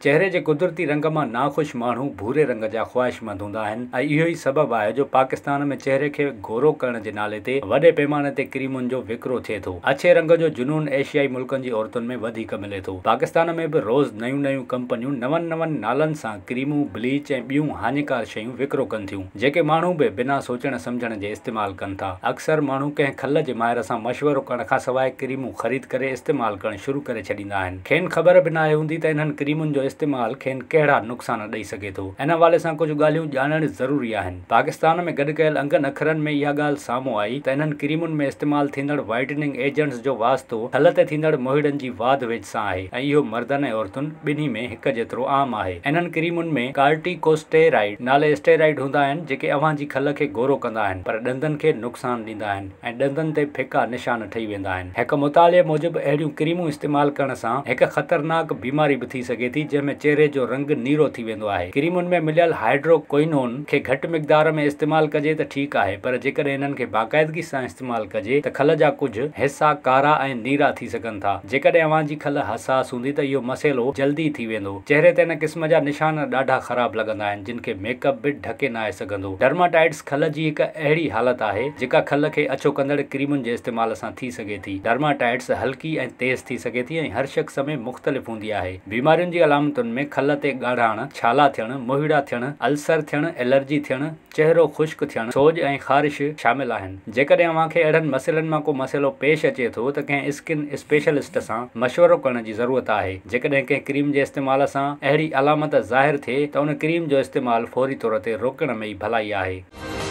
چهري جي قدرتي رنگ مان ناخوش ماڻهو ڀوري رنگ جا خواهشمند هوندا آهن ۽ اهو ئي سبب آهي جو پاڪستان ۾ چهري کي گورو ڪرڻ جي نالي تي وڏي پيماني تي ڪريمن جو وڪرو ٿئي ٿو. اڇي رنگ جو جنون ايشيائي ملڪن جي عورتن ۾ وڌيڪ ملي ٿو. پاڪستان ۾ به روز نيون نيون ڪمپنيون نون نون نالن سان ڪريمون، بليچ ۽ ٻيون هاڃيڪار شيون وڪرو ڪن ٿيون. جيڪي ماڻهو به بنا سوچڻ سمجهڻ جي استعمال ڪن ٿا. اڪثر ماڻهو ڪنهن کل جي ماهر سان مشورو ڪرڻ کان سواء ڪريمون خريد ڪري استعمال ڪرڻ شروع ڪري ڇڏيندا آهن. کين خبر به ناهي هوندي ته انهن ڪريمن جو استعمال کين ڪهڙا نقصان ڏئي سگهي ٿو. ان حوالي سان ڪجهه ڳالهيون ڄاڻڻ ضروري آهن. پاڪستان ۾ گڏ ڪيل انگن اکرن ۾ اها ڳالهه سامهون آئي ته انهن ڪريمن ۾ استعمال ٿيندڙ وائيٽننگ ايجنٽس جو واسطو کل تي ٿيندڙ موهيڙن جي واڌ ويجهه سان آهي ۽ اهو مردن ۽ عورتن ٻنهي ۾ هڪ جيترو عام آهي. انهن ڪريمن ۾ ڪارٽيڪوسٽيرائيڊ نالي اسٽيرائيڊ هوندا آهن جيڪي اوهان جي کل کي گورو ڪندا آهن پر ڏندن کي نقصان ڏيندا آهن ۽ ڏندن تي ڦڪا نشان ٺهي ويندا آهن. هڪ مطالعي موجب اهڙيون ڪريمون استعمال ڪرڻ سان هڪ خطرناڪ بيماري به ٿي سگهي ٿي جنهن ۾ چهري جو رنگ نيرو ٿي ويندو آهي. ڪريمن ۾ مليل هائيڊرو ڪوئنون کي گهٽ مقدار ۾ استعمال ڪجي ته ٺيڪ آهي پر جيڪڏهن انهن کي باقاعدگي سان استعمال ڪجي ته کل جا ڪجهه حصا ڪارا ۽ نيرا ٿي سگهن ٿا. جيڪڏهن اوهان جي کل حساس هوندي ته اهو مسئلو جلدي ٿي ويندو. چهري تي ان قسم جا نشان ڏاڍا خراب لڳندا آهن جن کي ميڪ اپ به ڍڪي ناهي سگهندو. ڊرماٽائٽس کل جي هڪ اهڙي حالت آهي جيڪا کل کي اڇو ڪندڙ ڪريمن جي استعمال سان ٿي سگهي ٿي. ڊرماٽائٽس هلڪي ۽ تيز ٿي سگهي ٿي ۽ هر شخص ۾ مختلف هوندي آهي. بيمارين جي علامتن ۾ کل تي ڳاڙهاڻ، ڇالا ٿيڻ، موهيڙا ٿيڻ، السر ٿيڻ، الرجي ٿيڻ، چهرو خشڪ ٿيڻ، سوڄ ۽ خارش شامل آهن. جيڪڏهن اوهان کي اهڙن مسئلن مان ڪو مسئلو پيش اچي ٿو ته ڪنهن اسڪن اسپيشلسٽ سان مشورو ڪرڻ جي ضرورت آهي. جيڪڏهن ڪنهن ڪريم جي استعمال سان اهڙي علامت ظاهر ٿئي ته ان ڪريم جو استعمال فوري طور تي روڪڻ ۾ ئي ڀلائي آهي.